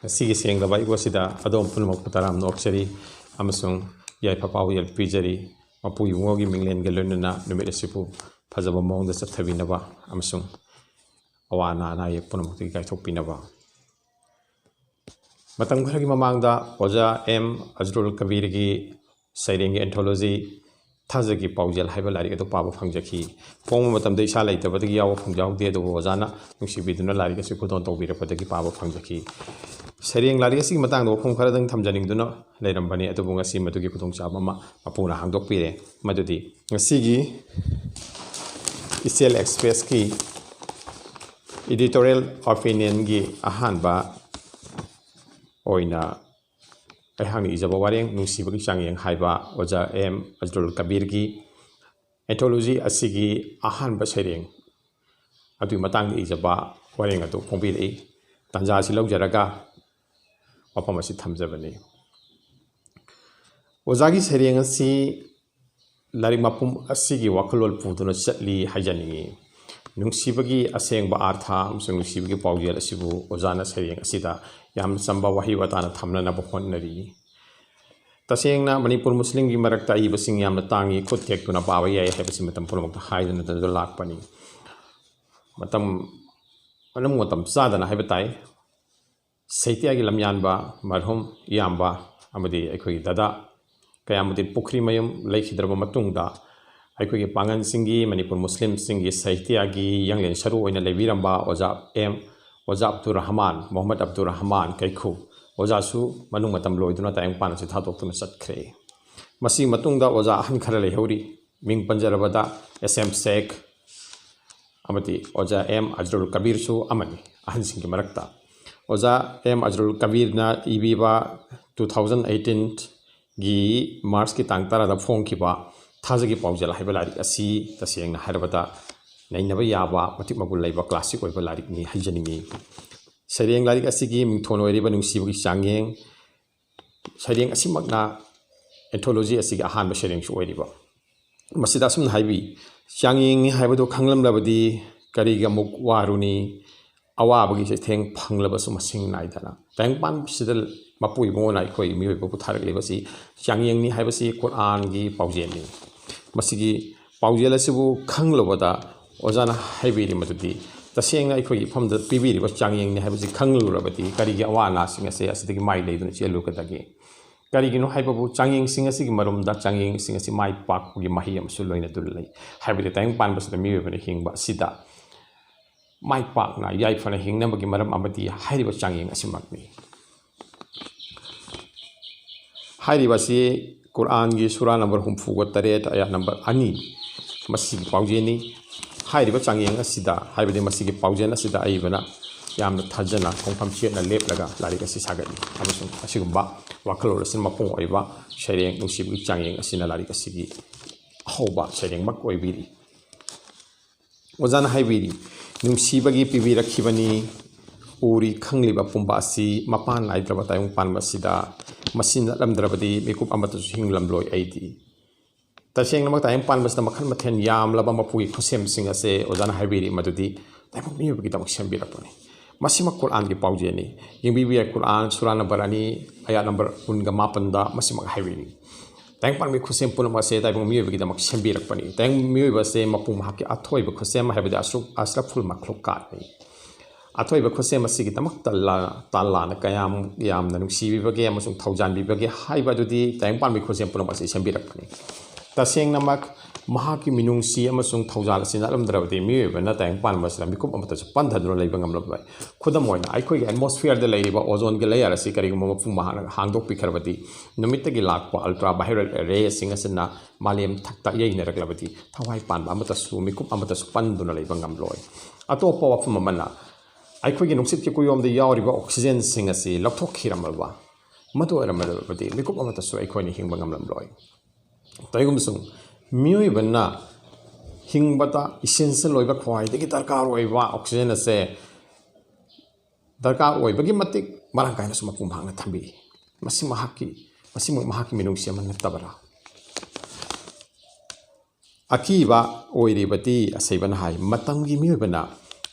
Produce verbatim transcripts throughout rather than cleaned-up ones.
ꯉꯁꯤꯒꯤ ꯁꯦꯡꯂꯕ ꯑꯌꯨꯛ ꯑꯁꯤꯗ ꯑꯗꯣꯝ ꯄꯨꯝꯅꯃꯛꯄꯨ ꯇꯔꯥꯝꯅ ꯑꯣꯛꯆꯔꯤ ꯑꯃꯁꯨꯡ ꯌꯥꯏꯐ ꯄꯥꯎꯖꯦꯜ ꯄꯤꯖꯔꯤ꯫ ꯃꯄꯨ ꯏꯕꯨꯡꯉꯣꯒꯤ ꯃꯤꯡꯂꯦꯟꯒ ꯂꯣꯏꯅꯅ ꯅꯨꯃꯤꯠ ꯑꯁꯤꯕꯨ ꯐꯖꯕ ꯃꯑꯣꯡꯗ ꯆꯠꯊꯕꯤꯅꯕ ꯑꯃꯁꯨꯡ ꯑꯋꯥ ꯑꯅꯥ, ꯑꯅꯥ ꯑꯌꯦꯛ ꯄꯨꯝꯅꯃꯛꯇꯒꯤ ꯀꯥꯏꯊꯣꯛꯄꯤꯅꯕ꯫ ꯃꯇꯝ ꯈꯔꯒꯤ ꯃꯃꯥꯡꯗ ꯑꯣꯖꯥ ꯑꯦꯝ ꯑꯖꯔꯨꯜ ꯀꯕꯤꯔꯒꯤ ꯁꯩꯔꯦꯡꯒꯤ anthology ꯊꯥꯖꯒꯤ ꯄꯥꯎꯖꯦꯜ ꯍꯥꯏꯕ ꯂꯥꯏꯔꯤꯛ ꯑꯗꯨ ꯄꯥꯕ ꯐꯪꯖꯈꯤ꯫ ꯐꯣꯡꯕ ꯃꯇꯝꯗ ꯏꯁꯥ ꯂꯩꯇꯕꯗꯒꯤ ꯌꯥꯎꯕ ꯐꯪꯖꯍꯧꯗꯦ, ꯑꯗꯨꯕꯨ ꯑꯣꯖꯥꯅ ꯅꯨꯡꯁꯤꯕꯤꯗꯨꯅ ꯂꯥꯏꯔꯤꯛ ꯑꯁꯤ ꯈꯨꯗꯣꯜ ꯇꯧꯕꯤꯔꯛꯄꯗꯒꯤ ꯄꯥꯕ ꯐꯪꯖꯈꯤ꯫ ꯁꯩꯔꯦꯡ ꯂꯥꯏꯔꯤꯛ ꯑꯁꯤꯒꯤ ꯃꯇꯥꯡꯗ ꯋꯥꯐꯝ ꯈꯔꯗꯪ ꯊꯝꯖꯅꯤꯡꯗꯨꯅ ꯂꯩꯔꯝꯕꯅꯤ, ꯑꯗꯨꯕꯨ ꯉꯁꯤ ꯃꯗꯨꯒꯤ ꯈꯨꯗꯣꯡꯆꯥꯕ ꯑꯃ ꯃꯄꯨꯅ ꯍꯥꯡꯗꯣꯛꯄꯤꯔꯦ꯫ ꯃꯗꯨꯗꯤ ꯉꯁꯤꯒꯤ ꯏꯆꯦꯜ Expressꯀꯤ editorial opinionꯒꯤ ꯑꯍꯥꯟꯕ ꯑꯣꯏꯅ ꯑꯩꯍꯥꯛꯅ ꯏꯖꯕ ꯋꯥꯔꯦꯡ ꯅꯨꯡꯁꯤꯕꯒꯤ ꯆꯥꯡꯌꯦꯡ ꯍꯥꯏꯕ ꯑꯣꯖꯥ ꯑꯦꯝ ꯑꯖꯔꯨꯜ ꯀꯕꯤꯔꯒꯤ anthology ꯑꯁꯤꯒꯤ ꯑꯍꯥꯟꯕ ꯁꯩꯔꯦꯡ ꯑꯗꯨꯒꯤ ꯃꯇꯥꯡꯗ ꯏꯖꯕ ꯋꯥꯔꯦꯡ ꯑꯗꯨ ꯐꯣꯡꯕꯤꯔꯛꯏ꯫ ꯇꯥꯟꯖꯥ ꯑꯁꯤ ꯂꯧꯖꯔꯒ ꯋꯥꯐꯝ ꯑꯁꯤ ꯊꯝꯖꯕꯅꯤ꯫ ꯑꯣꯖꯥꯒꯤ ꯁꯩꯔꯦꯡ ꯑꯁꯤ ꯂꯥꯏꯔꯤꯛ ꯃꯄꯨꯝ ꯑꯁꯤꯒꯤ ꯋꯥꯈꯜꯂꯣꯟ ꯄꯨꯗꯨꯅ ꯆꯠꯂꯤ ꯍꯥꯏꯖꯅꯤꯡꯏ꯫ ꯅꯨꯡꯁꯤꯕꯒꯤ ꯑꯁꯦꯡꯕ ꯑꯥꯔꯊ ꯑꯃꯁꯨꯡ ꯅꯨꯡꯁꯤꯕꯒꯤ ꯄꯥꯎꯖꯦꯜ ꯑꯁꯤꯕꯨ ꯑꯣꯖꯥꯅ ꯁꯩꯔꯦꯡ ꯑꯁꯤꯗ ꯌꯥꯝꯅ ꯆꯝꯕ ꯋꯥꯍꯩ ꯋꯥꯇꯥꯅ ꯊꯝꯅꯅꯕ ꯍꯣꯠꯅꯔꯤ꯫ ꯇꯁꯦꯡꯅ ꯃꯅꯤꯄꯨꯔ ꯃꯨꯁꯂꯤꯝꯒꯤ ꯃꯔꯛꯇ ꯑꯏꯕꯁꯤꯡ ꯌꯥꯝꯅ ꯇꯥꯡꯏ, ꯈꯨꯠ ꯊꯦꯛꯇꯨꯅ ꯄꯥꯕ ꯌꯥꯏ ꯍꯥꯏꯕꯁꯤ ꯃꯇꯝ ꯄꯨꯝꯅꯃꯛꯇ ꯍꯥꯏꯗꯨꯅ ꯂꯥꯛꯄꯅꯤ꯫ ꯃꯇꯝ, ꯃꯅꯨꯡ ꯃꯇꯝ ꯆꯥꯗꯅ ꯍꯥꯏꯕ ꯇꯥꯏ, ꯁꯥꯍꯤꯇ꯭ꯌꯒꯤ ꯂꯝꯌꯥꯟꯕ ꯃꯔꯍꯨꯝ ꯏꯌꯥꯝꯕ ꯑꯃꯗꯤ ꯑꯩꯈꯣꯏꯒꯤ ꯗꯗꯥ ꯀꯌꯥꯃꯨꯇꯤꯟ ꯄꯨꯈ꯭ꯔꯤꯃꯌꯨꯝ ꯂꯩꯈꯤꯗ꯭ꯔꯕ ꯃꯇꯨꯡꯗ, ꯑꯩꯈꯣꯏꯒꯤ ꯄꯥꯉꯜꯁꯤꯡꯒꯤ, ꯃꯅꯤꯄꯨꯔ ꯃꯨꯁꯂꯤꯝꯁꯤꯡꯒꯤ ꯁꯥꯍꯤꯇ꯭ꯌꯒꯤ ꯌꯥꯡꯂꯦꯟ ꯁꯔꯨ ꯑꯣꯏꯅ ꯂꯩꯕꯤꯔꯝꯕ ꯑꯣꯖꯥ ꯑꯦꯝ, ꯑꯣꯖꯥ ꯑꯕꯗꯨꯔ ꯔꯍꯃꯥꯟ, ꯃꯣꯍꯝꯃꯗ ꯑꯕꯗꯨꯔ ꯔꯍꯃꯥꯟ ꯀꯩꯈꯨ ꯑꯣꯖꯥꯁꯨ ꯃꯅꯨꯡ ꯃꯇꯝ ꯂꯣꯏꯗꯨꯅ ꯇꯥꯏꯕꯪꯄꯥꯟ ꯑꯁꯤ ꯊꯥꯗꯣꯛꯇꯨꯅ ꯆꯠꯈ꯭ꯔꯦ꯫ ꯃꯁꯤꯒꯤ ꯃꯇꯨꯡꯗ ꯑꯣꯖꯥ ꯑꯍꯟ ꯈꯔ ꯂꯩꯍꯧꯔꯤ꯫ ꯃꯤꯡ ꯄꯟꯖꯔꯕꯗ ꯑꯦꯁ ꯑꯦꯝ ꯁꯦꯈ ꯑꯃꯗꯤ ꯑꯣꯖꯥ ꯑꯦꯝ ꯑꯖꯔꯨꯜ ꯀꯕꯤꯔꯁꯨ ꯑꯃꯅꯤ ꯑꯍꯟꯁꯤꯡꯒꯤ ꯃꯔꯛꯇ꯫ ꯑꯣꯖꯥ ꯑꯦꯝ ꯑꯖꯔꯨꯜ ꯀꯕꯤꯔꯅ ꯏꯕꯤꯕ two thousand eighteenꯒꯤ Marchꯀꯤ ꯇꯥꯡ ꯇꯔꯥꯗ ꯐꯣꯡꯈꯤꯕ ꯊꯥꯖꯒꯤ ꯄꯥꯎꯖꯦꯜ ꯍꯥꯏꯕ ꯂꯥꯏꯔꯤꯛ ꯑꯁꯤ ꯇꯁꯦꯡꯅ ꯍꯥꯏꯔꯕꯗ ꯅꯩꯅꯕ ꯌꯥꯕ ꯃꯇꯤꯛ ꯃꯒꯨꯟ ꯂꯩꯕ classic ꯑꯣꯏꯕ ꯂꯥꯏꯔꯤꯛꯅꯤ ꯍꯥꯏꯖꯅꯤꯡꯏ꯫ ꯁꯩꯔꯦꯡ ꯂꯥꯏꯔꯤꯛ ꯑꯁꯤꯒꯤ ꯃꯤꯡꯊꯣꯟ ꯑꯣꯏꯔꯤꯕ ꯅꯨꯡꯁꯤꯕꯒꯤ ꯆꯥꯡꯌꯦꯡ ꯁꯩꯔꯦꯡ ꯑꯁꯤꯃꯛꯅ anthology ꯑꯁꯤꯒꯤ ꯑꯍꯥꯟꯕ ꯁꯩꯔꯦꯡꯁꯨ ꯑꯣꯏꯔꯤꯕ꯫ ꯃꯁꯤꯗ ꯑꯁꯨꯝꯅ ꯍꯥꯏꯕꯤ, "ꯆꯥꯡꯌꯦꯡꯅꯤ ꯍꯥꯏꯕꯗꯨ ꯈꯪꯂꯝꯂꯕꯗꯤ ꯀꯔꯤꯒꯤ ꯑꯃꯨꯛ ꯋꯥꯔꯨꯅꯤ? ꯑꯋꯥꯕꯒꯤ ꯆꯩꯊꯦꯡ ꯐꯪꯂꯕꯁꯨ ꯃꯁꯤꯡ ꯅꯥꯏꯗꯅ꯫ ꯇꯥꯏꯕꯪꯄꯥꯟꯁꯤꯗ ꯃꯄꯨ ꯏꯕꯨꯡꯉꯣꯅ ꯑꯩꯈꯣꯏ ꯃꯤꯑꯣꯏꯕꯕꯨ ꯊꯥꯔꯛꯂꯤꯕꯁꯤ ꯆꯥꯡꯌꯦꯡꯅꯤ ꯍꯥꯏꯕꯁꯤ ꯀꯨꯔꯥꯟꯒꯤ ꯄꯥꯎꯖꯦꯜꯅꯤ꯫ ꯃꯁꯤꯒꯤ ꯄꯥꯎꯖꯦꯜ ꯑꯁꯤꯕꯨ ꯈꯪꯂꯨꯕꯗ ꯑꯣꯖꯥꯅ ꯍꯥꯏꯕꯤꯔꯤ ꯃꯗꯨꯗꯤ, ꯇꯁꯦꯡꯅ ꯑꯩꯈꯣꯏꯒꯤ ꯏꯐꯝꯗ ꯄꯤꯕꯤꯔꯤꯕ ꯆꯥꯡꯌꯦꯡꯅꯤ ꯍꯥꯏꯕꯁꯤ ꯈꯪꯂꯨꯔꯕꯗꯤ ꯀꯔꯤꯒꯤ ꯑꯋꯥ ꯑꯅꯥꯁꯤꯡ ꯑꯁꯦ ꯑꯁꯤꯗꯒꯤ ꯃꯥꯏ ꯂꯩꯗꯨꯅ ꯆꯦꯜꯂꯨꯒꯗꯒꯦ? ꯀꯔꯤꯒꯤꯅꯣ ꯍꯥꯏꯕꯕꯨ ꯆꯥꯡꯌꯦꯡꯁꯤꯡ ꯑꯁꯤꯒꯤ ꯃꯔꯨꯝꯗ ꯆꯥꯡꯌꯦꯡꯁꯤꯡ ꯑꯁꯤ ꯃꯥꯏ ꯄꯥꯛꯄꯒꯤ ꯃꯍꯩ ꯑꯃꯁꯨ ꯂꯣꯏꯅꯗꯨꯅ ꯂꯩ꯫ ꯍꯥꯏꯕꯗꯤ ꯇꯥꯏꯕꯪ ꯄꯥꯟꯕꯁꯤꯗ ꯃꯤꯑꯣꯏꯕꯅ ꯍꯤꯡꯕ ꯑꯁꯤꯗ ꯃꯥꯏ ꯄꯥꯛꯅ ꯌꯥꯏꯐꯅ ꯍꯤꯡꯅꯕꯒꯤ ꯃꯔꯝ ꯑꯃꯗꯤ ꯍꯥꯏꯔꯤꯕ ꯆꯥꯡꯌꯦꯡ ꯑꯁꯤꯃꯛꯅꯤ꯫ ꯍꯥꯏꯔꯤꯕ ꯑꯁꯤ ꯀꯨꯔꯥꯟꯒꯤ ꯁꯨꯔꯥ ꯅꯝꯕꯔ ꯍꯨꯝꯐꯨꯒ ꯇꯔꯦꯠ, ꯑꯌꯥꯠ ꯅꯝꯕꯔ ꯑꯅꯤ, ꯃꯁꯤꯒꯤ ꯄꯥꯎꯖꯦꯜꯅꯤ꯫ ꯍꯥꯏꯔꯤꯕ ꯆꯥꯡꯌꯦꯡ ꯑꯁꯤꯗ, ꯍꯥꯏꯕꯗꯤ ꯃꯁꯤꯒꯤ ꯄꯥꯎꯖꯦꯜ ꯑꯁꯤꯗ ꯑꯏꯕꯅ ꯌꯥꯝꯅ ꯊꯥꯖꯅ ꯈꯣꯡꯐꯝ ꯆꯦꯠꯅ ꯂꯦꯞꯂꯒ ꯂꯥꯏꯔꯤꯛ ꯑꯁꯤ ꯁꯥꯒꯠꯂꯤ ꯑꯃꯁꯨꯡ ꯑꯁꯤꯒꯨꯝꯕ ꯋꯥꯈꯜꯂꯣꯟ ꯑꯁꯤꯅ ꯃꯄꯨꯡ ꯑꯣꯏꯕ ꯁꯩꯔꯦꯡ ꯅꯨꯡꯁꯤꯕꯒꯤ ꯆꯥꯡꯌꯦꯡ ꯑꯁꯤꯅ ꯂꯥꯏꯔꯤꯛ ꯑꯁꯤꯒꯤ ꯑꯍꯧꯕ ꯁꯩꯔꯦꯡꯃꯛ ꯑꯣꯏꯕꯤꯔꯤ꯫ ꯑꯣꯖꯥꯅ ꯍꯥꯏꯕꯤꯔꯤ, ꯅꯨꯡꯁꯤꯕꯒꯤ ꯄꯤꯕꯤꯔꯛꯈꯤꯕꯅꯤ꯫ ꯎꯔꯤ ꯈꯪꯂꯤꯕ ꯄꯨꯝꯕ ꯑꯁꯤ ꯃꯄꯥꯟ ꯅꯥꯏꯗ꯭ꯔꯕ ꯇꯥꯏꯕꯪ ꯄꯥꯟꯕ ꯑꯁꯤꯗ꯫ ꯃꯁꯤ ꯅꯠꯂꯝꯗ꯭ꯔꯕꯗꯤ ꯃꯤꯀꯨꯞ ꯑꯃꯠꯇꯁꯨ ꯍꯤꯡꯂꯝꯂꯣꯏ ꯑꯩꯗꯤ꯫ ꯇꯁꯦꯡꯅꯃꯛ ꯇꯥꯏꯕꯪ ꯄꯥꯟꯕꯁꯤꯗ ꯃꯈꯜ ꯃꯊꯦꯜ ꯌꯥꯝꯂꯕ ꯃꯄꯨꯒꯤ ꯈꯨꯠꯁꯦꯝꯁꯤꯡ ꯑꯁꯦ ꯑꯣꯖꯥꯅ ꯍꯥꯏꯕꯤꯔꯤ ꯃꯗꯨꯗꯤ ꯇꯥꯏꯕꯪ ꯃꯤꯑꯣꯏꯕꯒꯤꯗꯃꯛ ꯁꯦꯝꯕꯤꯔꯛꯄꯅꯤ꯫ ꯃꯁꯤꯃꯛ ꯀꯨꯔꯥꯟꯒꯤ ꯄꯥꯎꯖꯦꯜꯅꯤ꯫ ꯌꯦꯡꯕꯤꯕ ꯌꯥꯏ, ꯀꯨꯔꯥꯟ ꯁꯨꯔꯥ ꯅꯝꯕꯔ ꯑꯅꯤ, ꯑꯌꯥꯠ ꯅꯝꯕꯔ ꯀꯨꯟꯒ ꯃꯥꯄꯟꯗ ꯃꯁꯤꯃꯛ ꯍꯥꯏꯕꯤꯔꯤ꯫ ꯇꯥꯏꯕꯪ ꯄꯥꯟꯕꯒꯤ ꯈꯨꯠꯁꯦꯝ ꯄꯨꯝꯅꯃꯛ ꯑꯁꯦ ꯇꯥꯏꯕꯪ ꯃꯤꯑꯣꯏꯕꯒꯤꯗꯃꯛ ꯁꯦꯝꯕꯤꯔꯛꯄꯅꯤ꯫ ꯇꯥꯏꯕꯪ ꯃꯤꯑꯣꯏꯕ ꯑꯁꯦ ꯃꯄꯨ ꯃꯍꯥꯛꯀꯤ ꯑꯊꯣꯏꯕ ꯈꯨꯠꯁꯦꯝ, ꯍꯥꯏꯕꯗꯤ ꯑꯁ꯭ꯔꯨ-, ꯑꯁ꯭ꯔꯐꯨꯜ ꯃꯈ꯭ꯂꯨꯛꯀꯥꯠꯅꯤ꯫ ꯑꯊꯣꯏꯕ ꯈꯨꯠꯁꯦꯝ ꯑꯁꯤꯒꯤꯗꯃꯛꯇ ꯂꯥ-, ꯇꯥꯂꯥꯅ ꯀꯌꯥꯝ ꯌꯥꯝꯅ ꯅꯨꯡꯁꯤꯕꯤꯕꯒꯦ ꯑꯃꯁꯨꯡ ꯊꯧꯖꯥꯟꯕꯤꯕꯒꯦ ꯍꯥꯏꯕ ꯑꯗꯨꯗꯤ ꯇꯥꯏꯕꯪ ꯄꯥꯟꯕꯒꯤ ꯈꯨꯠꯁꯦꯝ ꯄꯨꯝꯅꯃꯛ ꯑꯁꯤ ꯁꯦꯝꯕꯤꯔꯛꯄꯅꯤ꯫ ꯇꯁꯦꯡꯅꯃꯛ ꯃꯍꯥꯛꯀꯤ ꯃꯤꯅꯨꯡꯁꯤ ꯑꯃꯁꯨꯡ ꯊꯧꯖꯥꯜ ꯑꯁꯤ ꯅꯠꯂꯝꯗ꯭ꯔꯕꯗꯤ ꯃꯤꯑꯣꯏꯕꯅ ꯇꯥꯏꯕꯪ ꯄꯥꯟꯕ ꯑꯁꯤꯗ ꯃꯤꯀꯨꯞ ꯑꯃꯠꯇꯁꯨ ꯄꯟꯊꯗꯨꯅ ꯂꯩꯕ ꯉꯝꯂꯝꯂꯣꯏ꯫ ꯈꯨꯗꯝ ꯑꯣꯏꯅ, ꯑꯩꯈꯣꯏꯒꯤ atmosphereꯗ ꯂꯩꯔꯤꯕ ozone ꯒꯤ layer ꯑꯁꯤ ꯀꯔꯤꯒꯨꯝꯕ ꯃꯄꯨ ꯃꯍꯥꯛꯅ ꯍꯥꯡꯗꯣꯛꯄꯤꯈ꯭ꯔꯕꯗꯤ, ꯅꯨꯃꯤꯠꯇꯒꯤ ꯂꯥꯛꯄ ultraviolet ray ꯁꯤꯡ ꯑꯁꯤꯅ ꯃꯥꯂꯦꯝ ꯊꯛꯇ ꯌꯩꯅꯔꯛꯂꯕꯗꯤ, ꯊꯋꯥꯏ ꯄꯥꯟꯕ ꯑꯃꯠꯇꯁꯨ, ꯃꯤꯀꯨꯞ ꯑꯃꯠꯇꯁꯨ ꯄꯟꯗꯨꯅ ꯂꯩꯕ ꯉꯝꯂꯣꯏ꯫ ꯑꯇꯣꯞꯄ ꯋꯥꯐꯝ ꯑꯃꯅ, ꯑꯩꯈꯣꯏꯒꯤ ꯅꯨꯡꯁꯤꯠꯀꯤ ꯀꯨꯌꯣꯝꯗ ꯌꯥꯎꯔꯤꯕ oxygen ꯁꯤꯡ ꯑꯁꯤ ꯂꯧꯊꯣꯛꯈꯤꯔꯝꯂꯕ, ꯃꯗꯨ ꯑꯣꯏꯔꯝꯂꯕꯗꯤ ꯃꯤꯀꯨꯞ ꯑꯃꯠꯇꯁꯨ ꯑꯩꯈꯣꯏꯅ ꯍꯤꯡꯕ ꯉꯝꯂꯝꯂꯣꯏ꯫ ꯇꯧꯏꯒꯨꯝꯕꯁꯨꯡ, ꯃꯤꯑꯣꯏꯕꯅ ꯍꯤꯡꯕꯗ essential ꯑꯣꯏꯕ, ꯈ꯭ꯋꯥꯏꯗꯒꯤ ꯗꯔꯀꯥꯔ ꯑꯣꯏꯕ oxygen ꯑꯁꯦ ꯗꯔꯀꯥꯔ ꯑꯣꯏꯕꯒꯤ ꯃꯇꯤꯛ ꯃꯔꯥꯡ ꯀꯥꯏꯅꯁꯨ ꯃꯄꯨ ꯃꯍꯥꯛꯅ ꯊꯝꯕꯤꯔꯤ꯫ ꯃꯁꯤ ꯃꯍꯥꯛꯀꯤ, ꯃꯁꯤꯃꯛ ꯃꯍꯥꯛꯀꯤ ꯃꯤꯅꯨꯡꯁꯤ ꯑꯃ ꯅꯠꯇꯕꯔꯥ? ꯑꯀꯤꯕ ꯑꯣꯏꯔꯤꯕꯗꯤ, ꯑꯁꯩꯕꯅ ꯍꯥꯏ, ꯃꯇꯝꯒꯤ ꯃꯤꯑꯣꯏꯕꯅ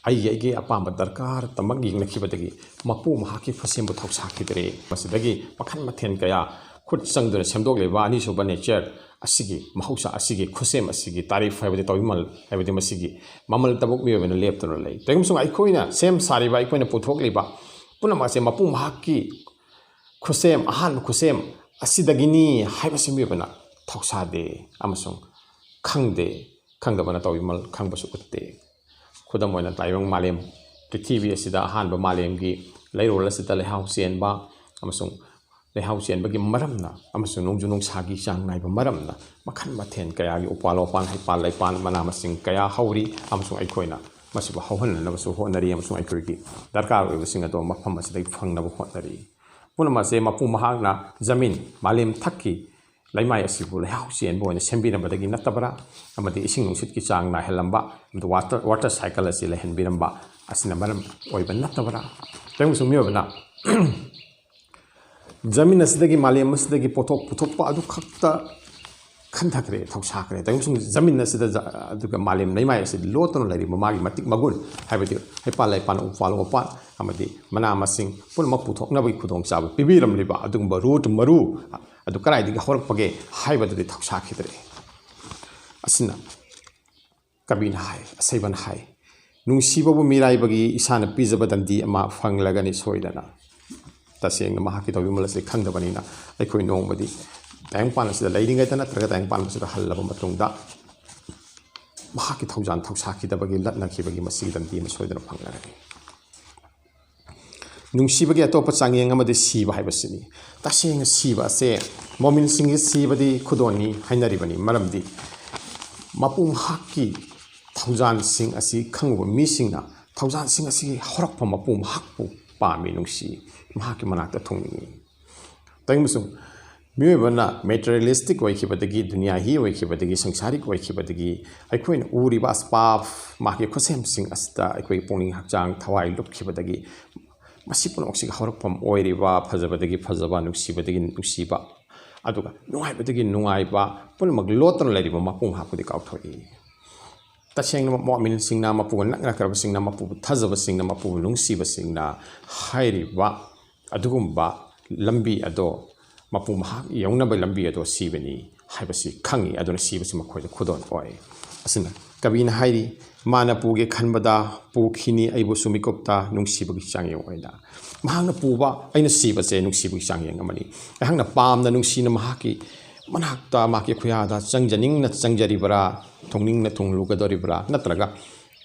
ꯑꯩꯒꯤ ꯑꯩꯒꯤ ꯑꯄꯥꯝꯕ ꯗꯔꯀꯥꯔꯇꯃꯛ ꯌꯦꯡꯅꯈꯤꯕꯗꯒꯤ ꯃꯄꯨ ꯃꯍꯥꯛꯀꯤ ꯈꯨꯠꯁꯦꯝꯕꯨ ꯊꯧꯁꯥꯈꯤꯗ꯭ꯔꯦ꯫ ꯃꯁꯤꯗꯒꯤ ꯃꯈꯜ ꯃꯊꯦꯜ ꯀꯌꯥ ꯈꯨꯠ ꯆꯪꯗꯨꯅ ꯁꯦꯝꯗꯣꯛꯂꯤꯕ ꯑꯅꯤꯁꯨꯕ ꯅꯦꯆꯔ ꯑꯁꯤꯒꯤ, ꯃꯍꯧꯁꯥ ꯑꯁꯤꯒꯤ ꯈꯨꯠꯁꯦꯝ ꯑꯁꯤꯒꯤ ꯇꯥꯔꯤꯐ ꯍꯥꯏꯕꯗꯤ ꯇꯧꯕꯤꯃꯜ ꯍꯥꯏꯕꯗꯤ ꯃꯁꯤꯒꯤ ꯃꯃꯜ ꯇꯕꯨꯛ ꯃꯤꯑꯣꯏꯕꯅ ꯂꯦꯞꯇꯨꯅ ꯂꯩ꯫ ꯀꯔꯤꯒꯨꯝꯕ ꯑꯩꯈꯣꯏꯅ ꯁꯦꯝ ꯁꯥꯔꯤꯕ, ꯑꯩꯈꯣꯏꯅ ꯄꯨꯊꯣꯛꯂꯤꯕ ꯄꯨꯝꯅꯃꯛ ꯑꯁꯦ ꯃꯄꯨ ꯃꯍꯥꯛꯀꯤ ꯈꯨꯠꯁꯦꯝ, ꯑꯍꯥꯟꯕ ꯈꯨꯠꯁꯦꯝ ꯑꯁꯤꯗꯒꯤꯅꯤ ꯍꯥꯏꯕꯁꯤ ꯃꯤꯑꯣꯏꯕꯅ ꯊꯧꯁꯥꯗꯦ ꯑꯃꯁꯨꯡ ꯈꯪꯗꯦ꯫ ꯈꯪꯗꯕꯅ ꯇꯧꯕꯤꯃꯜ ꯈꯪꯕꯁꯨ ꯎꯠꯇꯦ꯫ ꯈꯨꯗꯝ ꯑꯣꯏꯅ, ꯇꯥꯏꯕꯪ ꯃꯥꯂꯦꯝ, ꯄ꯭ꯔꯤꯊꯤꯕꯤ ꯑꯁꯤꯗ ꯑꯍꯥꯟꯕ ꯃꯥꯂꯦꯝꯒꯤ ꯂꯩꯔꯣꯜ ꯑꯁꯤꯗ ꯂꯩꯍꯥꯎ ꯆꯦꯟꯕ ꯑꯃꯁꯨꯡ ꯂꯩꯍꯥꯎ ꯆꯦꯟꯕꯒꯤ ꯃꯔꯝꯅ ꯑꯃꯁꯨꯡ ꯅꯣꯡꯖꯨ ꯅꯨꯡꯁꯥꯒꯤ ꯆꯥꯡ ꯅꯥꯏꯕ ꯃꯔꯝꯅ ꯃꯈꯜ ꯃꯊꯦꯜ ꯀꯌꯥꯒꯤ ꯎꯄꯥꯜ ꯋꯥꯄꯥꯜ, ꯍꯩꯄꯥꯜ ꯂꯩꯄꯥꯜ, ꯃꯅꯥ ꯃꯁꯤꯡ ꯀꯌꯥ ꯍꯧꯔꯤ ꯑꯃꯁꯨꯡ ꯑꯩꯈꯣꯏꯅ ꯃꯁꯤꯕꯨ ꯍꯧꯍꯟꯅꯅꯕꯁꯨ ꯍꯣꯠꯅꯔꯤ ꯑꯃꯁꯨꯡ ꯑꯩꯈꯣꯏꯒꯤ ꯗꯔꯀꯥꯔ ꯑꯣꯏꯕꯁꯤꯡ ꯑꯗꯨ ꯃꯐꯝ ꯑꯁꯤꯗꯒꯤ ꯐꯪꯅꯕ ꯍꯣꯠꯅꯔꯤ꯫ ꯄꯨꯝꯅꯃꯛ ꯑꯁꯦ ꯃꯄꯨ ꯃꯍꯥꯛꯅ ꯖꯃꯤꯟ, ꯃꯥꯂꯦꯝ ꯊꯛꯀꯤ ꯂꯩꯃꯥꯏ ꯑꯁꯤꯕꯨ ꯂꯩꯍꯥꯎ ꯆꯦꯟꯕ ꯑꯣꯏꯅ ꯁꯦꯝꯕꯤꯔꯝꯕꯗꯒꯤ ꯅꯠꯇꯕ꯭ꯔꯥ? ꯑꯃꯗꯤ ꯏꯁꯤꯡ ꯅꯨꯡꯁꯤꯠꯀꯤ ꯆꯥꯡ ꯅꯥꯏꯍꯜꯂꯝꯕ, ꯑꯃꯗꯤ ꯋꯥꯇꯔ, ꯋꯥꯇꯔ ꯁꯥꯏꯀꯜ ꯑꯁꯤ ꯂꯩꯍꯟꯕꯤꯔꯝꯕ ꯑꯁꯤꯅ ꯃꯔꯝ ꯑꯣꯏꯕ ꯅꯠꯇꯕ꯭ꯔꯥ? ꯀꯔꯤꯒꯨꯝꯕꯁꯨ ꯃꯤꯑꯣꯏꯕꯅ ꯖꯃꯤꯟ ꯑꯁꯤꯗꯒꯤ, ꯃꯥꯂꯦꯝ ꯑꯁꯤꯗꯒꯤ ꯄꯣꯠꯊꯣꯛ ꯄꯨꯊꯣꯛꯄ ꯑꯗꯨ ꯈꯛꯇ ꯈꯟꯊꯈ꯭ꯔꯦ, ꯊꯧꯁꯥꯈ꯭ꯔꯦ꯫ ꯇꯧꯕꯁꯨ ꯖꯃꯤꯟ ꯑꯁꯤꯗ ꯖ-, ꯑꯗꯨꯒ ꯃꯥꯂꯦꯝ ꯂꯩꯃꯥꯏ ꯑꯁꯤꯗ ꯂꯣꯠꯇꯨꯅ ꯂꯩꯔꯤꯕ ꯃꯥꯒꯤ ꯃꯇꯤꯛ ꯃꯒꯨꯟ, ꯍꯥꯏꯕꯗꯤ ꯍꯩꯄꯥꯜ ꯂꯩꯄꯥꯜ, ꯎꯄꯥꯜ ꯋꯥꯄꯥꯜ ꯑꯃꯗꯤ ꯃꯅꯥ ꯃꯁꯤꯡ ꯄꯨꯝꯅꯃꯛ ꯄꯨꯊꯣꯛꯅꯕꯒꯤ ꯈꯨꯗꯣꯡꯆꯥꯕ ꯄꯤꯕꯤꯔꯝꯂꯤꯕ ꯑꯗꯨꯒꯨꯝꯕ ꯔꯨꯠ, ꯃꯔꯨ ꯑꯗꯨ ꯀꯗꯥꯏꯗꯒꯤ ꯍꯧꯔꯛꯄꯒꯦ ꯍꯥꯏꯕꯗꯨꯗꯤ ꯊꯧꯁꯥꯈꯤꯗ꯭ꯔꯦ꯫ ꯑꯁꯤꯅ ꯀꯕꯤꯅ ꯍꯥꯏ, ꯑꯁꯩꯕꯅ ꯍꯥꯏ, "ꯅꯨꯡꯁꯤꯕꯕꯨ ꯃꯤꯔꯥꯏꯕꯒꯤ ꯏꯁꯥꯅ ꯄꯤꯖꯕ ꯗꯟꯗꯤ ꯑꯃ ꯐꯪꯂꯒꯅꯤ ꯁꯣꯏꯗꯅ"꯫ ꯇꯁꯦꯡꯅ ꯃꯍꯥꯛꯀꯤ ꯇꯧꯕꯤꯃꯜ ꯑꯁꯤ ꯈꯪꯗꯕꯅꯤꯅ ꯑꯩꯈꯣꯏ ꯅꯣꯡꯃꯗꯤ ꯇꯥꯏꯕꯪꯄꯥꯟ ꯑꯁꯤꯗ ꯂꯩꯔꯤꯉꯩꯗ ꯅꯠꯇ꯭ꯔꯒ ꯇꯥꯏꯕꯪꯄꯥꯟ ꯑꯁꯤꯗ ꯍꯜꯂꯕ ꯃꯇꯨꯡꯗ ꯃꯍꯥꯛꯀꯤ ꯊꯧꯖꯥꯟ ꯊꯧꯁꯥꯈꯤꯗꯕꯒꯤ, ꯂꯠꯅꯈꯤꯕꯒꯤ ꯃꯁꯤꯒꯤ ꯗꯟꯗꯤ ꯑꯃ ꯁꯣꯏꯗꯅ ꯐꯪꯂꯒꯅꯤ꯫ ꯅꯨꯡꯁꯤꯕꯒꯤ ꯑꯇꯣꯞꯄ ꯆꯥꯡꯌꯦꯡ ꯑꯃꯗꯤ ꯁꯤꯕ ꯍꯥꯏꯕꯁꯤꯅꯤ꯫ ꯇꯁꯦꯡꯅ ꯁꯤꯕ ꯑꯁꯦ ꯃꯣꯃꯤꯟꯁꯤꯡꯒꯤ ꯁꯤꯕꯗꯤ ꯈꯨꯗꯣꯜꯅꯤ ꯍꯥꯏꯅꯔꯤꯕꯅꯤ꯫ ꯃꯔꯝꯗꯤ ꯃꯄꯨ ꯃꯍꯥꯛꯀꯤ ꯊꯧꯖꯥꯜꯁꯤꯡ ꯑꯁꯤ ꯈꯪꯉꯨꯕ ꯃꯤꯁꯤꯡꯅ ꯊꯧꯖꯥꯜꯁꯤꯡ ꯑꯁꯤꯒꯤ ꯍꯧꯔꯛꯐꯝ ꯃꯄꯨ ꯃꯍꯥꯛꯄꯨ ꯄꯥꯝꯃꯤ, ꯅꯨꯡꯁꯤ, ꯃꯍꯥꯛꯀꯤ ꯃꯅꯥꯛꯇ ꯊꯨꯡꯅꯤꯡꯏ꯫ ꯇꯧꯕꯁꯨ ꯃꯤꯑꯣꯏꯕꯅ ꯃꯦꯇꯔꯤꯌꯦꯂꯤꯁꯇꯤꯛ ꯑꯣꯏꯈꯤꯕꯗꯒꯤ, ꯗꯨꯅꯤꯌꯥꯍꯤ ꯑꯣꯏꯈꯤꯕꯗꯒꯤ, ꯁꯪꯁꯥꯔꯤꯛ ꯑꯣꯏꯈꯤꯕꯗꯒꯤ, ꯑꯩꯈꯣꯏꯅ ꯎꯔꯤꯕ ꯑꯁꯕꯥꯕ, ꯃꯍꯥꯛꯀꯤ ꯈꯨꯠꯁꯦꯝꯁꯤꯡ ꯑꯁꯤꯗ ꯑꯩꯈꯣꯏꯒꯤ ꯄꯨꯛꯅꯤꯡ ꯍꯛꯆꯥꯡ ꯊꯋꯥꯏ ꯂꯨꯞꯈꯤꯕꯗꯒꯤ, ꯃꯁꯤ ꯄꯨꯝꯅꯃꯛꯁꯤꯒꯤ ꯍꯧꯔꯛꯐꯝ ꯑꯣꯏꯔꯤꯕ ꯐꯖꯕꯗꯒꯤ ꯐꯖꯕ, ꯅꯨꯡꯁꯤꯕꯗꯒꯤ ꯅꯨꯡꯁꯤꯕ, ꯑꯗꯨꯒ ꯅꯨꯡꯉꯥꯏꯕꯗꯒꯤ ꯅꯨꯡꯉꯥꯏꯕ ꯄꯨꯝꯅꯃꯛ ꯂꯣꯠꯇꯨꯅ ꯂꯩꯔꯤꯕ ꯃꯄꯨ ꯃꯍꯥꯛꯄꯨꯗꯤ ꯀꯥꯎꯊꯣꯛꯏ꯫ ꯇꯁꯦꯡꯅ ꯃꯣꯃꯤꯟꯁꯤꯡꯅ, ꯃꯄꯨꯒ ꯅꯛꯅꯈ꯭ꯔꯕꯁꯤꯡꯅ, ꯃꯄꯨꯕꯨ ꯊꯥꯖꯕꯁꯤꯡꯅ, ꯃꯄꯨꯕꯨ ꯅꯨꯡꯁꯤꯕꯁꯤꯡꯅ ꯍꯥꯏꯔꯤꯕ ꯑꯗꯨꯒꯨꯝꯕ ꯂꯝꯕꯤ ꯑꯗꯣ, ꯃꯄꯨ ꯃꯍꯥꯛ ꯌꯧꯅꯕ ꯂꯝꯕꯤ ꯑꯗꯣ ꯁꯤꯕꯅꯤ ꯍꯥꯏꯕꯁꯤ ꯈꯪꯉꯤ꯫ ꯑꯗꯨꯅ ꯁꯤꯕꯁꯤ ꯃꯈꯣꯏꯗ ꯈꯨꯗꯣꯜ ꯑꯣꯏ꯫ ꯑꯁꯤꯅ ꯀꯕꯤꯅ ꯍꯥꯏꯔꯤ, "ꯃꯥꯅ ꯄꯨꯒꯦ ꯈꯟꯕꯗ ꯄꯨꯈꯤꯅꯤ ꯑꯩꯕꯨꯁꯨ ꯃꯤꯀꯨꯞꯇ ꯅꯨꯡꯁꯤꯕꯒꯤ ꯆꯥꯡꯌꯦꯡ ꯑꯣꯏꯅ"꯫ ꯃꯍꯥꯛꯅ ꯄꯨꯕ, ꯑꯩꯅ ꯁꯤꯕꯁꯦ ꯅꯨꯡꯁꯤꯕꯒꯤ ꯆꯥꯡꯌꯦꯡ ꯑꯃꯅꯤ꯫ ꯑꯩꯍꯥꯛꯅ ꯄꯥꯝꯅ, ꯅꯨꯡꯁꯤꯅ ꯃꯍꯥꯛꯀꯤ ꯃꯅꯥꯛꯇ, ꯃꯍꯥꯛꯀꯤ ꯈꯨꯌꯥꯗ ꯆꯪꯖꯅꯤꯡꯅ ꯆꯪꯖꯔꯤꯕ꯭ꯔꯥ, ꯊꯨꯡꯅꯤꯡꯅ ꯊꯨꯡꯂꯨꯒꯗꯧꯔꯤꯕ꯭ꯔꯥ, ꯅꯠꯇ꯭ꯔꯒ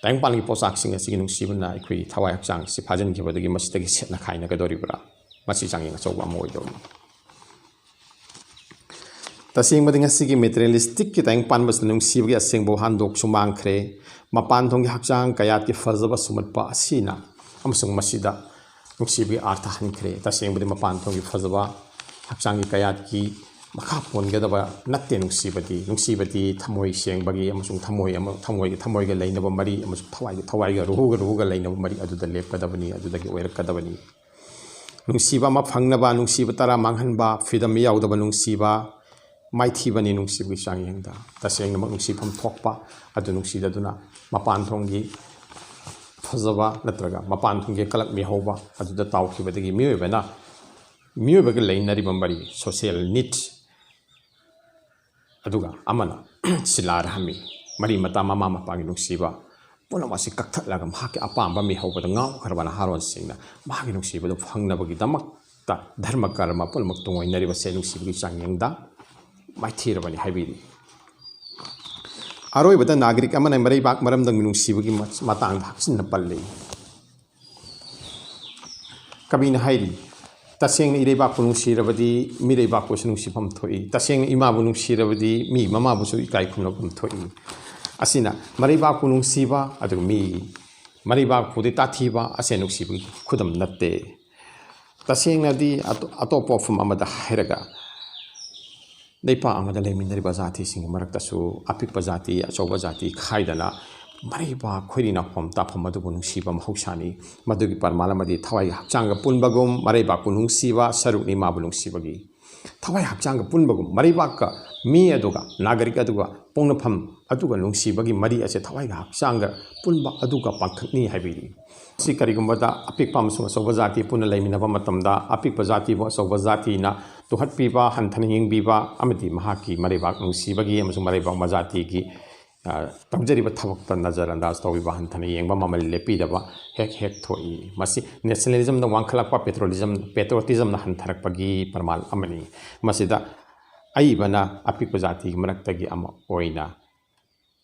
ꯇꯥꯏꯕꯪꯄꯥꯟꯒꯤ ꯄꯣꯠꯆꯥꯛꯁꯤꯡ ꯑꯁꯤꯒꯤ ꯅꯨꯡꯁꯤꯕꯅ ꯑꯩꯈꯣꯏꯒꯤ ꯊꯋꯥꯏ ꯍꯛꯆꯥꯡꯁꯤ ꯐꯥꯖꯤꯟꯈꯤꯕꯗꯒꯤ ꯃꯁꯤꯗꯒꯤ ꯁꯦꯠꯅ ꯈꯥꯏꯅꯒꯗꯧꯔꯤꯕ꯭ꯔꯥ? ꯃꯁꯤ ꯆꯥꯡꯌꯦꯡ ꯑꯆꯧꯕ ꯑꯃ ꯑꯣꯏꯗꯧꯔꯤ꯫ ꯇꯁꯦꯡꯕꯗꯤ ꯉꯁꯤꯒꯤ ꯃꯦꯇꯔꯤꯌꯦꯂꯤꯁꯇꯤꯛꯀꯤ ꯇꯥꯏꯕꯪ ꯄꯥꯟꯕꯁꯤꯗ ꯅꯨꯡꯁꯤꯕꯒꯤ ꯑꯁꯦꯡꯕ ꯋꯥꯍꯟꯊꯣꯛꯁꯨ ꯃꯥꯡꯈ꯭ꯔꯦ꯫ ꯃꯄꯥꯟ ꯊꯣꯡꯒꯤ ꯍꯛꯆꯥꯡ ꯀꯌꯥꯠꯀꯤ ꯐꯖꯕ ꯁꯨꯝꯍꯠꯄ ꯑꯁꯤꯅ ꯑꯃꯁꯨꯡ ꯃꯁꯤꯗ ꯅꯨꯡꯁꯤꯕꯒꯤ ꯑꯥꯔꯊ ꯍꯟꯈ꯭ꯔꯦ꯫ ꯇꯁꯦꯡꯕꯗꯤ ꯃꯄꯥꯟ ꯊꯣꯡꯒꯤ ꯐꯖꯕ, ꯍꯛꯆꯥꯡꯒꯤ ꯀꯌꯥꯠꯀꯤ ꯃꯈꯥ ꯄꯣꯟꯒꯗꯕ ꯅꯠꯇꯦ ꯅꯨꯡꯁꯤꯕꯗꯤ꯫ ꯅꯨꯡꯁꯤꯕꯗꯤ ꯊꯃꯣꯏ ꯁꯦꯡꯕꯒꯤ ꯑꯃꯁꯨꯡ ꯊꯃꯣꯏ ꯑꯃ, ꯊꯃꯣꯏꯒ ꯊꯃꯣꯏꯒ ꯂꯩꯅꯕ ꯃꯔꯤ ꯑꯃꯁꯨꯡ ꯊꯋꯥꯏꯒ ꯊꯋꯥꯏꯒ, ꯔꯨꯍꯨꯒ ꯔꯨꯍꯨꯒ ꯂꯩꯅꯕ ꯃꯔꯤ ꯑꯗꯨꯗ ꯂꯦꯞꯀꯗꯕꯅꯤ, ꯑꯗꯨꯗꯒꯤ ꯑꯣꯏꯔꯛꯀꯗꯕꯅꯤ꯫ ꯅꯨꯡꯁꯤꯕ ꯑꯃ ꯐꯪꯅꯕ, ꯅꯨꯡꯁꯤꯕ ꯇꯔꯥ ꯃꯥꯡꯍꯟꯕ, ꯐ꯭ꯔꯤꯗꯝ ꯌꯥꯎꯗꯕ ꯅꯨꯡꯁꯤꯕ, ꯃꯥꯏꯊꯤꯕꯅꯤ ꯅꯨꯡꯁꯤꯕꯒꯤ ꯆꯥꯡꯌꯦꯡꯗ꯫ ꯇꯁꯦꯡꯅꯃꯛ ꯅꯨꯡꯁꯤꯐꯝ ꯊꯣꯛꯄ ꯑꯗꯨ ꯅꯨꯡꯁꯤꯖꯗꯨꯅ ꯃꯄꯥꯟ ꯊꯣꯡꯒꯤ ꯐꯖꯕ ꯅꯠꯇ꯭ꯔꯒ ꯃꯄꯥꯟ ꯊꯣꯡꯒꯤ ꯀꯂꯛ ꯃꯤꯍꯧꯕ ꯑꯗꯨꯗ ꯇꯥꯎꯈꯤꯕꯗꯒꯤ ꯃꯤꯑꯣꯏꯕꯅ, ꯃꯤꯑꯣꯏꯕꯒ ꯂꯩꯅꯔꯤꯕ ꯃꯔꯤ, ꯁꯣꯁꯤꯌꯦꯜ ꯅꯤꯠ, ꯑꯗꯨꯒ ꯑꯃꯅ ꯁꯤꯂꯥ ꯔꯍꯃꯤ, ꯃꯔꯤ ꯃꯇꯥ ꯃꯃꯥ ꯃꯄꯥꯒꯤ ꯅꯨꯡꯁꯤꯕ, ꯄꯨꯝꯅꯃꯛ ꯑꯁꯤ ꯀꯛꯊꯠꯂꯒ ꯃꯍꯥꯛꯀꯤ ꯑꯄꯥꯝꯕ ꯃꯤꯍꯧꯕꯗ ꯉꯥꯎꯈ꯭ꯔꯕ ꯅꯍꯥꯔꯣꯟꯁꯤꯡꯅ ꯃꯥꯒꯤ ꯅꯨꯡꯁꯤꯕꯗꯨ ꯐꯪꯅꯕꯒꯤꯗꯃꯛꯇ ꯙꯔꯃ ꯀꯔꯃ ꯄꯨꯝꯅꯃꯛ ꯇꯨꯡꯑꯣꯏꯅꯔꯤꯕꯁꯦ ꯅꯨꯡꯁꯤꯕꯒꯤ ꯆꯥꯡꯌꯦꯡꯗ ꯃꯥꯏꯊꯤꯔꯕꯅꯤ ꯍꯥꯏꯕꯤꯔꯤ꯫ ꯑꯔꯣꯏꯕꯗ ꯅꯥꯒꯔꯤꯛ ꯑꯃꯅ ꯃꯔꯩꯕꯥꯛ ꯃꯔꯝꯗꯝꯒꯤ ꯅꯨꯡꯁꯤꯕꯒꯤ ꯃ-, ꯃꯇꯥꯡꯗ ꯍꯛꯆꯤꯟꯅ ꯄꯜꯂꯤ꯫ ꯀꯕꯤꯅ ꯍꯥꯏꯔꯤ, "ꯇꯁꯦꯡꯅ ꯏꯔꯩꯕꯥꯛꯄꯨ ꯅꯨꯡꯁꯤꯔꯕꯗꯤ ꯃꯤꯔꯩꯕꯥꯛꯄꯨꯁꯨ ꯅꯨꯡꯁꯤꯐꯝ ꯊꯣꯛꯏ꯫ ꯇꯁꯦꯡꯅ ꯏꯃꯥꯕꯨ ꯅꯨꯡꯁꯤꯔꯕꯗꯤ ꯃꯤ ꯃꯃꯥꯕꯨꯁꯨ ꯏꯀꯥꯏ ꯈꯨꯝꯅꯐꯝ ꯊꯣꯛꯏ"꯫ ꯑꯁꯤꯅ ꯃꯔꯩꯕꯥꯛꯄꯨ ꯅꯨꯡꯁꯤꯕ ꯑꯗꯨꯒ ꯃꯤ ꯃꯔꯩꯕꯥꯛꯄꯨꯗꯤ ꯇꯥꯊꯤꯕ ꯑꯁꯦ ꯅꯨꯡꯁꯤꯕꯒꯤ ꯈꯨꯗꯝ ꯅꯠꯇꯦ꯫ ꯇꯁꯦꯡꯅꯗꯤ ꯑꯇꯣ-, ꯑꯇꯣꯞꯄ ꯋꯥꯐꯝ ꯑꯃꯗ ꯍꯥꯏꯔꯒ, ꯂꯩꯄꯥꯛ ꯑꯃꯗ ꯂꯩꯃꯤꯟꯅꯔꯤꯕ ꯖꯥꯇꯤꯁꯤꯡꯒꯤ ꯃꯔꯛꯇꯁꯨ ꯑꯄꯤꯛꯄ ꯖꯥꯇꯤ, ꯑꯆꯧꯕ ꯖꯥꯇꯤ ꯈꯥꯏꯗꯅ ꯃꯔꯩꯕꯥꯛ ꯈꯣꯏꯔꯤ ꯅꯥꯎꯐꯝ ꯇꯥꯐꯝ ꯑꯗꯨꯕꯨ ꯅꯨꯡꯁꯤꯕ ꯃꯍꯧꯁꯥꯅꯤ꯫ ꯃꯗꯨꯒꯤ ꯄ꯭ꯔꯃꯥꯟ ꯑꯃꯗꯤ ꯊꯋꯥꯏꯒꯤ ꯍꯛꯆꯥꯡꯒ ꯄꯨꯟꯕꯒꯨꯝ ꯃꯔꯩꯕꯥꯛꯄꯨ ꯅꯨꯡꯁꯤꯕ ꯁꯔꯨꯛꯅꯤ ꯃꯥꯕꯨ ꯅꯨꯡꯁꯤꯕꯒꯤ꯫ ꯊꯋꯥꯏ ꯍꯛꯆꯥꯡꯒ ꯄꯨꯟꯕꯒꯨꯝ, ꯃꯔꯩꯕꯥꯛꯀ ꯃꯤ ꯑꯗꯨꯒ, ꯅꯥꯒꯔꯤꯛ ꯑꯗꯨꯒ, ꯄꯣꯛꯅꯐꯝ ꯑꯗꯨꯒ ꯅꯨꯡꯁꯤꯕꯒꯤ ꯃꯔꯤ ꯑꯁꯦ ꯊꯋꯥꯏꯒ ꯍꯛꯆꯥꯡꯒ ꯄꯨꯟꯕ ꯑꯗꯨꯒ ꯄꯥꯡꯊꯛꯅꯤ ꯍꯥꯏꯕꯤꯔꯤ꯫ ꯁꯤ ꯀꯔꯤꯒꯨꯝꯕꯗ ꯑꯄꯤꯛꯄ ꯑꯃꯁꯨꯡ ꯑꯆꯧꯕ ꯖꯥꯇꯤ ꯄꯨꯟꯅ ꯂꯩꯃꯤꯟꯅꯕ ꯃꯇꯝꯗ, ꯑꯄꯤꯛꯄ ꯖꯥꯇꯤꯕꯨ ꯑꯆꯧꯕ ꯖꯥꯇꯤꯅ ꯇꯨꯍꯠꯄꯤꯕ, ꯍꯟꯊꯅ ꯌꯦꯡꯕꯤꯕ ꯑꯃꯗꯤ ꯃꯍꯥꯛꯀꯤ ꯃꯔꯩꯕꯥꯛ ꯅꯨꯡꯁꯤꯕꯒꯤ ꯑꯃꯁꯨꯡ ꯃꯔꯩꯕꯥꯛ ꯃꯖꯥꯇꯤꯒꯤ, ꯑ, ꯇꯧꯖꯔꯤꯕ ꯊꯕꯛꯇ ꯅꯖꯔ ꯑꯟꯗꯥꯖ ꯇꯧꯕꯤꯕ, ꯍꯟꯊꯅ ꯌꯦꯡꯕ, ꯃꯃꯜ ꯂꯦꯞꯄꯤꯗꯕ ꯍꯦꯛ ꯍꯦꯛ ꯊꯣꯛꯏ꯫ ꯃꯁꯤ ꯅꯦꯁꯅꯦꯂꯤꯖꯝꯗ ꯋꯥꯡꯈꯠꯂꯛꯄ, ꯄꯦꯇ꯭ꯔꯣꯂꯤꯖꯝ, ꯄꯦꯇ꯭ꯔꯣꯇꯤꯖꯝꯅ ꯍꯟꯊꯔꯛꯄꯒꯤ ꯄ꯭ꯔꯃꯥꯟ ꯑꯃꯅꯤ꯫ ꯃꯁꯤꯗ ꯑꯏꯕꯅ ꯑꯄꯤꯛꯄ ꯖꯥꯇꯤꯒꯤ ꯃꯔꯛꯇꯒꯤ ꯑꯃ ꯑꯣꯏꯅ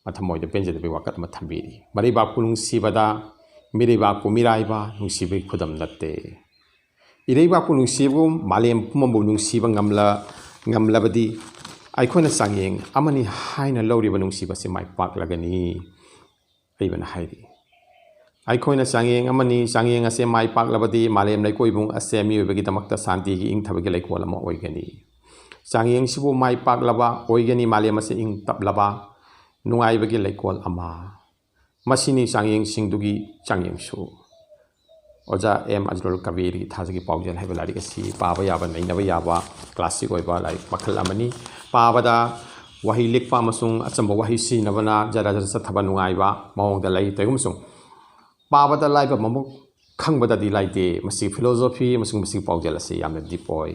ꯃꯊꯃꯣꯏꯗ ꯄꯦꯟꯖꯗꯕꯒꯤ ꯋꯥꯀꯠ ꯑꯃ ꯊꯝꯕꯤꯔꯤ꯫ ꯃꯔꯩꯕꯥꯛꯄꯨ ꯅꯨꯡꯁꯤꯕꯗ ꯃꯤꯔꯩꯕꯥꯛꯄꯨ ꯃꯤꯔꯥꯏꯕ ꯅꯨꯡꯁꯤꯕꯒꯤ ꯈꯨꯗꯝ ꯅꯠꯇꯦ꯫ ꯏꯔꯩꯕꯥꯛꯄꯨ ꯅꯨꯡꯁꯤꯕꯒꯨꯝ ꯃꯥꯂꯦꯝ ꯄꯨꯝꯕꯕꯨ ꯅꯨꯡꯁꯤꯕ ꯉꯝꯂ-, ꯉꯝꯂꯕꯗꯤ ꯑꯩꯈꯣꯏꯅ ꯆꯥꯡꯌꯦꯡ ꯑꯃꯅꯤ ꯍꯥꯏꯅ ꯂꯧꯔꯤꯕ ꯅꯨꯡꯁꯤꯕ ꯑꯁꯤ ꯃꯥꯏ ꯄꯥꯛꯂꯒꯅꯤ꯫ ꯑꯏꯕꯅ ꯍꯥꯏꯔꯤ, ꯑꯩꯈꯣꯏꯅ ꯆꯥꯡꯌꯦꯡ ꯑꯃꯅꯤ, ꯆꯥꯡꯌꯦꯡ ꯑꯁꯦ ꯃꯥꯏ ꯄꯥꯛꯂꯕꯗꯤ ꯃꯥꯂꯦꯝ ꯂꯩꯀꯣꯏꯕꯨꯡ ꯑꯁꯦ ꯃꯤꯑꯣꯏꯕꯒꯤꯗꯃꯛꯇ ꯁꯥꯟꯇꯤꯒꯤ ꯏꯪꯊꯕꯒꯤ ꯂꯩꯀꯣꯜ ꯑꯃ ꯑꯣꯏꯒꯅꯤ꯫ ꯆꯥꯡꯌꯦꯡꯁꯤꯕꯨ ꯃꯥꯏ ꯄꯥꯛꯂꯕ ꯑꯣꯏꯒꯅꯤ, ꯃꯥꯂꯦꯝ ꯑꯁꯤ ꯏꯪ ꯇꯞꯂꯕ ꯅꯨꯡꯉꯥꯏꯕꯒꯤ ꯂꯩꯀꯣꯜ ꯑꯃ꯫ ꯃꯁꯤꯅꯤ ꯆꯥꯡꯌꯦꯡꯁꯤꯡꯗꯨꯒꯤ ꯆꯥꯡꯌꯦꯡꯁꯨ꯫ ꯑꯣꯖꯥ ꯑꯦꯝ ꯑꯖꯔꯨꯜ ꯀꯕꯤꯔꯒꯤ ꯊꯥꯖꯒꯤ ꯄꯥꯎꯖꯦꯜ ꯍꯥꯏꯕ ꯂꯥꯏꯔꯤꯛ ꯑꯁꯤ ꯄꯥꯕ ꯌꯥꯕ, ꯅꯩꯅꯕ ꯌꯥꯕ ꯀ꯭ꯂꯥꯁꯤꯛ ꯑꯣꯏꯕ ꯂꯥꯏꯔꯤꯛ ꯃꯈꯜ ꯑꯃꯅꯤ꯫ ꯄꯥꯕꯗ ꯋꯥꯍꯩ ꯂꯤꯛꯄ ꯑꯃꯁꯨꯡ ꯑꯆꯝꯕ ꯋꯥꯍꯩ ꯁꯤꯖꯤꯟꯅꯕꯅ ꯖꯔ ꯖꯔ ꯆꯠꯊꯕ ꯅꯨꯡꯉꯥꯏꯕ ꯃꯑꯣꯡꯗ ꯂꯩ꯫ ꯇꯧꯏꯒꯨꯝꯕꯁꯨꯡ ꯄꯥꯕꯗ ꯂꯥꯏꯕ ꯃꯃꯨꯛ ꯈꯪꯕꯗꯗꯤ ꯂꯥꯏꯗꯦ꯫ ꯃꯁꯤ ꯐꯤꯂꯣꯁꯣꯐꯤ ꯑꯃꯁꯨꯡ ꯃꯁꯤꯒꯤ ꯄꯥꯎꯖꯦꯜ ꯑꯁꯤ ꯌꯥꯝꯅ ꯗꯤꯞ ꯑꯣꯏ꯫